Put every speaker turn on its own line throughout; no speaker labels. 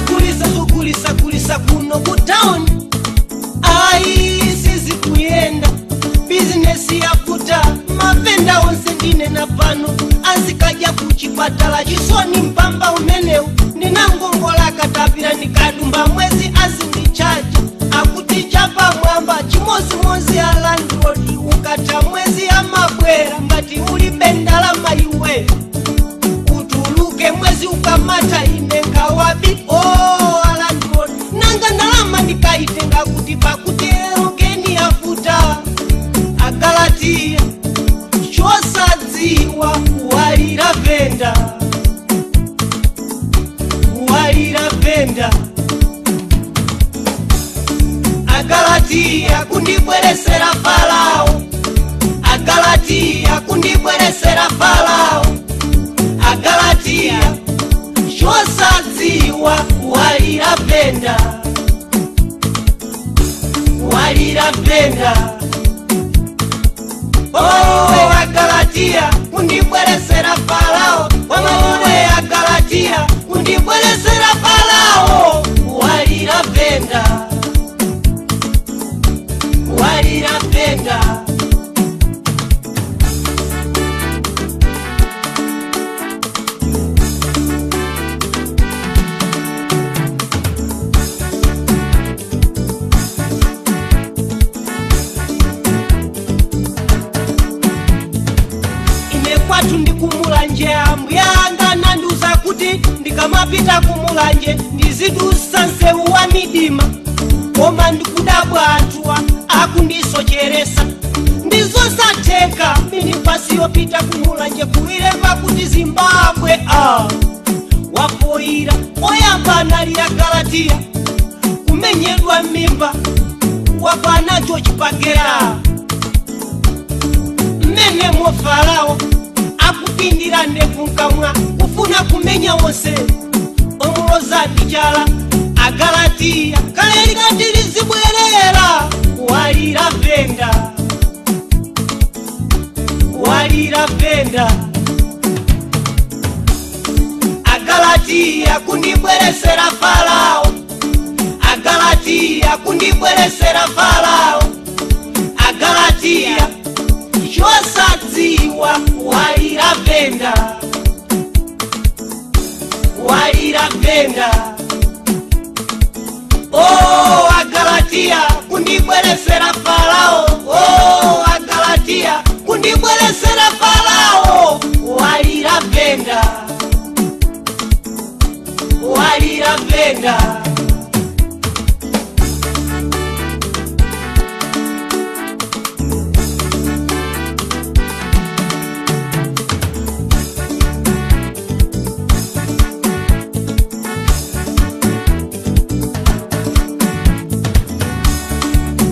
Ndimagulisa zogulisa gulisa kuno ku town. Ayi sizikuyenda, bizinesi yafuta, mavenda onse ndinena pano azikadya kuchipatala. Chisoni mpamba umenewu ndinangongola katapira, ndikadumba mwezi azindichaja akuti chapa mwamba. Chimozimozi a landlord, ukatha mwezi amabwera ngati ulibe ndalama iwe utuluke. Mwezi ukamata ine nkawabi oh, a landlord nanga ndalama ndikaitenga kuti pakuti erokeni yafuta. Agalatiya chosadziwa walira venda, walira venda. Agalatiya kundibweresera Farao, Agalatiya kundibweresera Farao. Agalatiya chosadziwa walira venda, walira venda. Oh, Agalatiya kundibweresera Farao, wamawe Agalatiya kundibweresera Farao. Walira venda, walira venda. Ine kwathu ndikumulanje, ambuyanga nandiuza kuti ndikamapita kumulanje ndizidusa nsewu wa midima, koma ndikudabwa anthuwa akundisocheresa. Ndizosatheka minipasi yopita kumulanje kuilemba kuti Zimbabwe. A wapoira oyamba anali Agalatiya kumenyedwa m'mimba wapanacho chipagera mmenemo Farao akupindira ndekunkamwa kufuna kumenya wonse omuloza ndichala. Agalatiya kale likati lizibwerera walira venda, walira venda. Agalatiya kundibweresera Farao, Agalatiya kundibweresera Farao. Agalatiya chosadziwa walira venda, walira venda. Oh, Agalatiya kundibweresera Farao, oh, Agalatiya kundibweresera Farao. Walira venda, walira venda.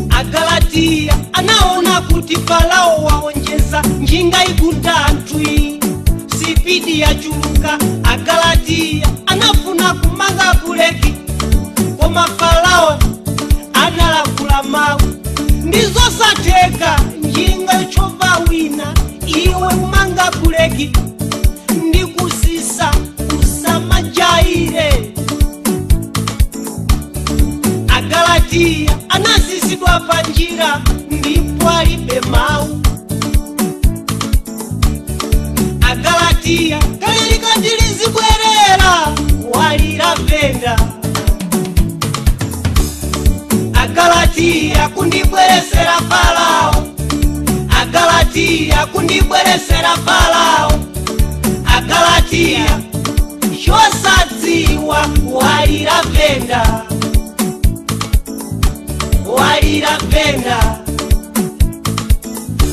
Agalatiya anaona kuti Farao waonjeza njinga ikunda anthu sipidi yachuluka. Agalatiya anafuna kumanga buleki, koma Farao analakula mawu ndizosatheka njinga yochova wina iwe kumanga buleki ndikusisa usamajaire. Agalatiya anasisidwa panjira ndipo alibe mawu. Agalatiya kale likati lizibwerera walira venda. Agalatiya kundibweresera Farao, Agalatiya kundibweresera Farao. Agalatiya chosadziwa walira venda, walira venda.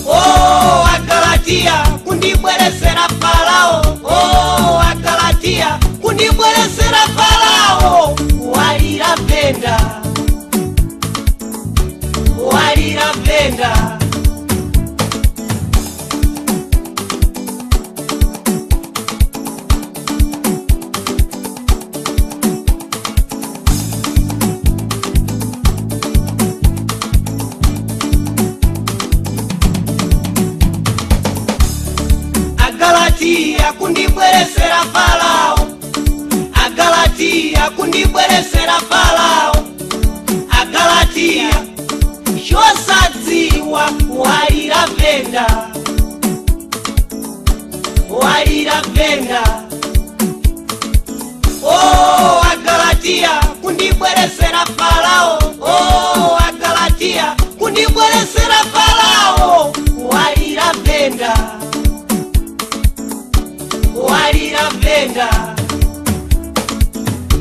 Oh, Agalatiya kundibweresera Farao, oh, Agalatiya kundibweresera Farao. Walira venda, walira venda. Agalatiya kundibweresera Farao, Agalatiya Kundibweresera Farao. Agalatiya chosadziwa walira venda, walira venda. Oh, Agalatiya kundibweresera Farao. Oh, Agalatiya kundibweresera Farao. Walira venda, walira venda.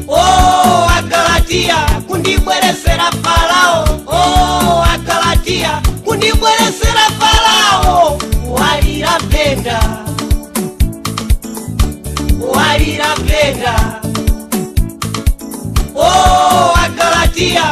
Oh, Agalatiya kundibweresera Farao. Oh, Agalatiya kundibweresera Farao. Walira venda, walira venda. Oh, Agalatiya